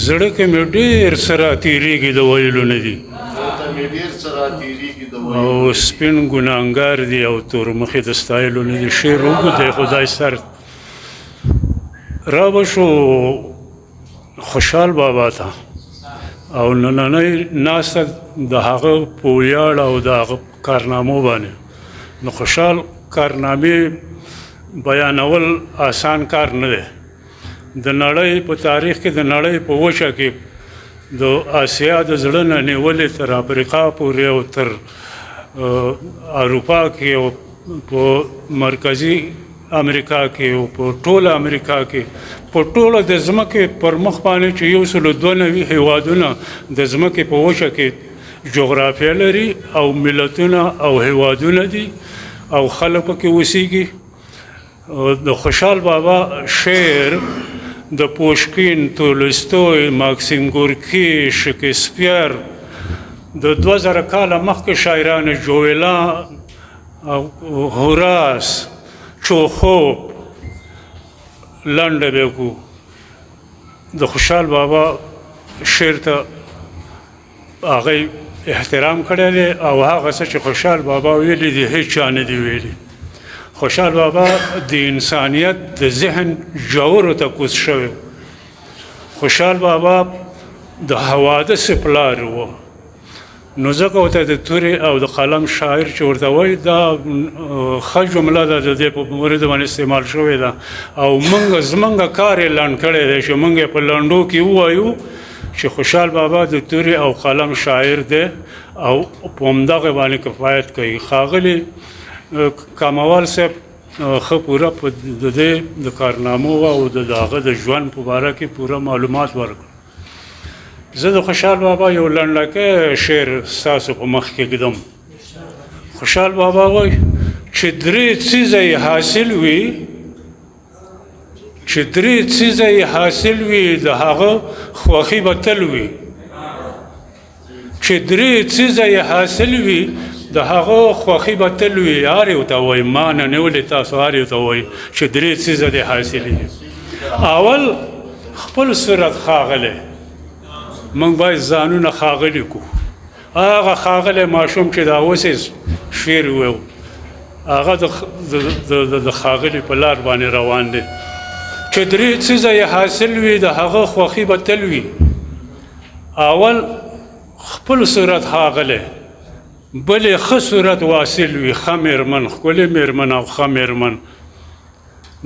زړه کې مې ډېر څه راتېرېږي د ویلو نه دي. او سپین ګناهګار دي او تور مخې د ستایلو نه دي. شعر اوږد دی، خدای سر را به شو خوشحال بابا ته. او نننۍ ناسته د هغه په ویاړ او د هغه کارنامو باندې، نو خوشحال کارنامې بیانول آسان کار نه دی. د نړۍ په تاریخ کې، د نړۍ په وچه کې، د آسیا د زړه نه نیولې تر افریقا پورې او تر اروپا کې او په مرکزي امریکا کې او په ټوله امریکا کې، په ټوله د ځمکې پر مخ باندې چې 192 هیوادونه د ځمکې په وچه کې جغرافیه لري او ملتونه او هیوادونه دي او خلک پکې اوسیږي، د خوشحال بابا شعر د پوشکین، تولستوی، ماکسیم ګورکی، شکسپیر، د 2000 کاله مخکې شاعرانو جویلا او هوراس، چوخوب، لنډه به کو د خوشحال بابا شعر ته هغه احترام کړی دی او هغه څه چې خوشحال بابا ویلي دي هیڅ چا نه دي ویلي. خوشحال بابا د انسانیت د ذهن ژورو ته کوز شوی. خوشحال بابا د حوادث پلار و، نو ځکه ورته د تورې او د قلم شاعر چې ورته وایي، دا ښه جمله ده، د دې په مورد باندې استعمال شوې ده. او موږ زمونږ کار یې لنډ کړی دی چې موږ یې په لنډو کې ووایو چې خوشحال بابا د تورې او قلم شاعر دی او په همدغه باندې کفایت کوي. ښاغلي کاموال صاحب ښه پوره په د دې د کارنامو او د هغه د ژوند په باره کې پوره معلومات ورکړ. زه د خوشحال بابا یو لنډکی شعر ستاسو په مخ کې ږدم. خوشحال بابا وایي چې درې څیزه یې حاصل وي، چې درې څیزه یې حاصل وي د هغه خوښي به تل وي. چې درې څیزه یې حاصل وي د هغه خوښي به تل وي. هر یو ته وایي، ما نه نیولې تاسو هر یو ته وایي چې درې څیزه دې حاصل وي. اول خپل صورت ښاغلی، موږ باید ځانونه ښاغلي کړو. هغه ښاغلی ماشوم چې دا اوس یې شعر وویل، هغه د ښاغلي په لار باندې روان دی. چې درې څیزه یې حاصل وي د هغه خوښي به تل وي. اول خپل صورت ښاغلی، بل یې ښه صورت واصل وي، ښه مېرمن، ښکلې مېرمن او ښه مېرمن.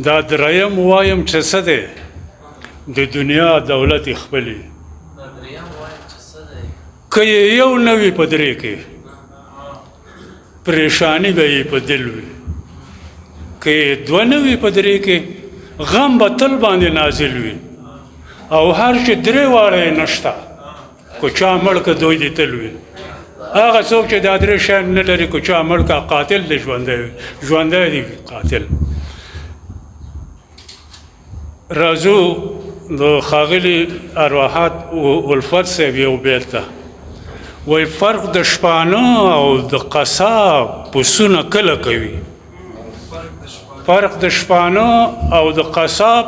دا دریم وایم چې څه دی، د دنیا دولت یې خپلې. که یې یو نه وي په درې کې، پریشانی به یې په دل وي. که یې دوه نه وي په درې کې، غم به تل باندې نازل وي. او هر چې درې واړه یې نشته، که چا مړ که دوی دې تل وي. هغه څوک چې دا درې شیان نه لري، که چا مړ که قاتل دی، ژوندی وي، ژوندی دی قاتل. راځو د ښاغلي ارواحات الفت صاحب یو بیت ته. وایي فرق د شپانه او د قصاب پسونه کله کوي. فرق د شپانه او د قصاب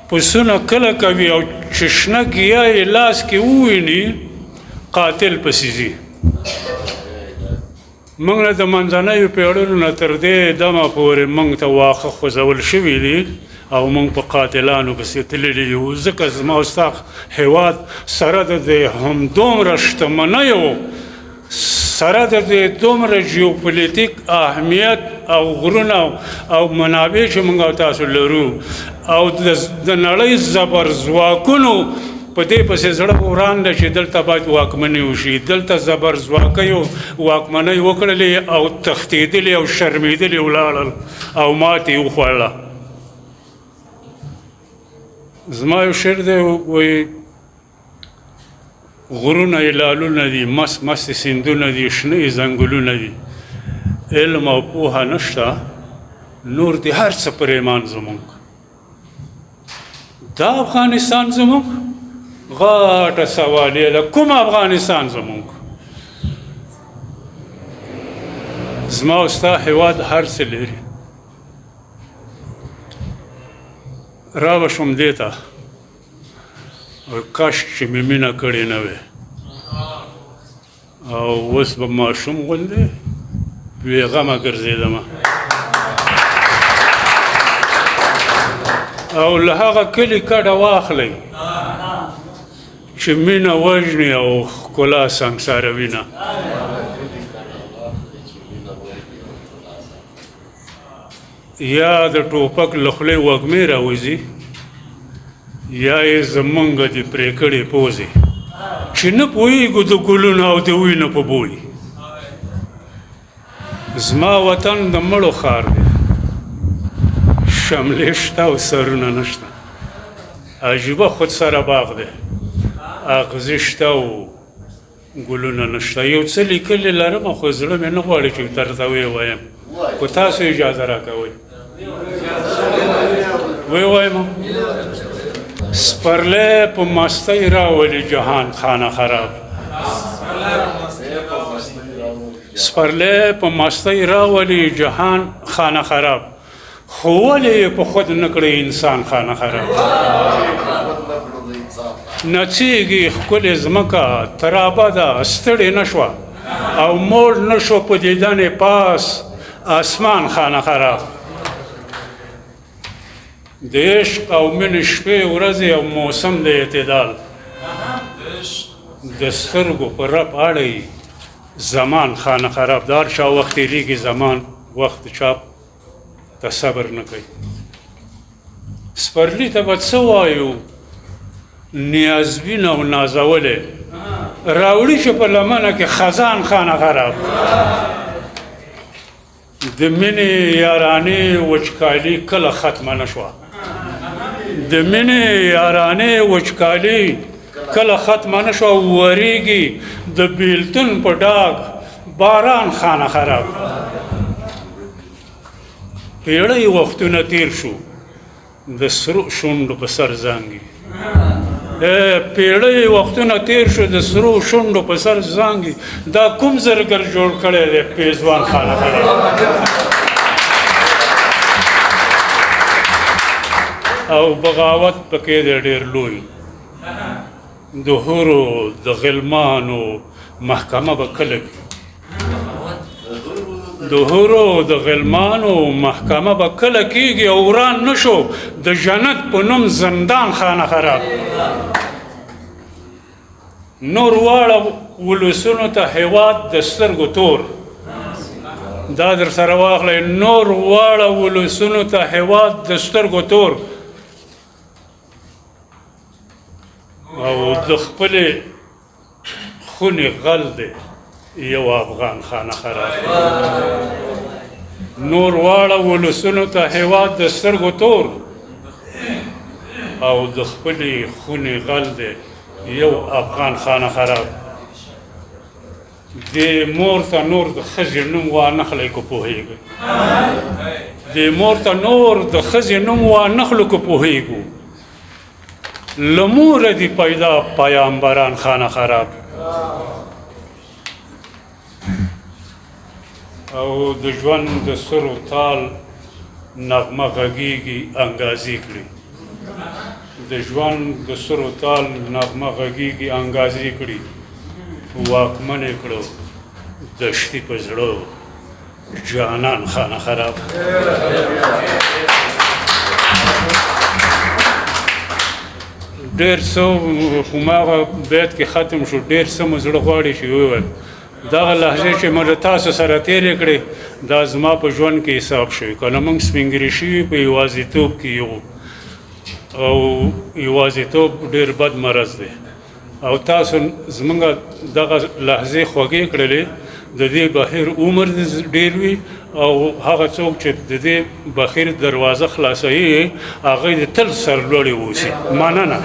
پسونه کله کوي، او چې شنه ګیاه یې لاس کې وویني قاتل پسې ځي. موږ نه د منځنیو پېړیو نه تر دې دمه پورې موږ ته واښه خوځول شوي دي او موږ په قاتلانو پسې تللي یو. ځکه زما او ستا هېواد سره د دې همدومره شتمنیو، سره د دې دومره جیوپولیتیک اهمیت او غرونه او منابع چې موږ او تاسو لرو، او د نړۍ زبرځواکونو په دې پسې زړه وران دی چې دلته باید واکمني وشي. دلته زبرځواکیو واکمنۍ وکړلې او تښتېدلې او شرمېدلې ولاړل او ماتې یې وخوړله. زما یو شعر دی، وایي غرونه یې لالونه دي، مست مست سیندونه دي، شنه یې ځنګلونه دي، علم او پوهه نشته، نور دي هر څه پرېمان زموږ. دا افغانستان زموږ غاټه سوالیه ده، کوم افغانستان زموږ؟ زما او ستا هېواد هر څه لري. را به شم دې ته. او کاش چې مې مینه کړې نه وی او اوس به ماشوم غوندې بېغمه ګرځېدمه. او له هغه کلي کډه واخلئ چې مینه وژني او ښکلا سنګساروي نه. یا د ټوپک له خولې وږمې راوځي یا یې زمونږ دې پرې کړې پوزې چې نه پوهېږو د ګلونو او د وینو په بوی. زما وطن د مړو ښار دی، شملې شته او سرونه نشته. عجیبه خودسره باغ دی، اغزي شته او ګلونه نشته. یو څه لیکلي لرم خو زړه مې نه غواړي چې درته ویې وایم، که تاسو اجازه راکوئ ویې وایم. سپرلی په مستۍ راولي جهان خانه خراب، سپرلی په مستۍ راولي جهان خانه خراب، خو ولې یې په خود نه کړی انسان خانه خراب. نڅېږي ښکلې ځمکه تر ابده ستړې نه شوه او موړ نه شو په دیدن پاس اسمان خانه خراب. د عشق او مینې شپې ورځې او موسم د اعتدال، د سترګو په رپ اړوي زمان خانه خراب. د هر چا وخت تېرېږي، زمان وخت چا ته صبر نه کوي. سپرلي ته به څه وایو نیازبین او نازولی راوړي چې په لمنه کې خزان خانه خراب. د مینې یارانې وچکالي کله ختمه نه شوه، د مینې یارانې وچکالي کله ختمه نه شوه. وریږي د بیلتون په ډاګ باران خانه خراب. پیړۍ وختونه تیر شو د سرو شونډو په سر زانګي، پیړۍ وختونه تیر شو د سرو شونډو په سر زانګي. دا کوم زرګر جوړ کړی دی پیزوان خانه خراب. او بغاوت پکې دی ډېر لوی، د حورو د غلمانو محکمه به کله کړي، د حورو د غلمانو محکمه به کله کېږي او وران نه شو د جنت په نوم زندان خانه خراب. نور واړه ولسونو ته هیواد د سترګو تور، دا در سره واخلئ، نور واړه ولسونو ته هیواد د سترګو تور او د خپلې خونې غل دی یو افغان خانه خراب. نور واړه ولسونو ته هیواد د سترګو تور او د خپلې خونې غل دی یو افغان خانه خراب. دې مور ته نور د ښځې نوم وانخلئ که پوهېږئ، دې مور ته نور د ښځې نوم وانخلو که پوهېږو، له موره دي پیدا پیامبران خانه خراب. او د ژوند د سرو تال نغمه غږېږي انګازې کړي، د ژوند د سرو تال نغمه غږېږي انګازې کړي. واکمن یې کړو دشتي په زړه جانان خانه خراب. ډېر څه هماغه بیت کې ختم شو، ډېر څه مو زړه غواړي چې وویل. دغه لحظې چې مو له تاسو سره تېرې کړې دا زما په ژوند کې حساب شوي. کله موږ سپینږیري شوي په یوازیتوب کې یو، او یوازیتوب ډېر بد مرض دی. او تاسو زمونږ دغه لحظې خوږې کړلې، د دې بهیر عمر ډېر وي او هغه څوک چې د دې بهیر دروازه خلاصوي هغه دې تل سرلوړي اوسي. مننه.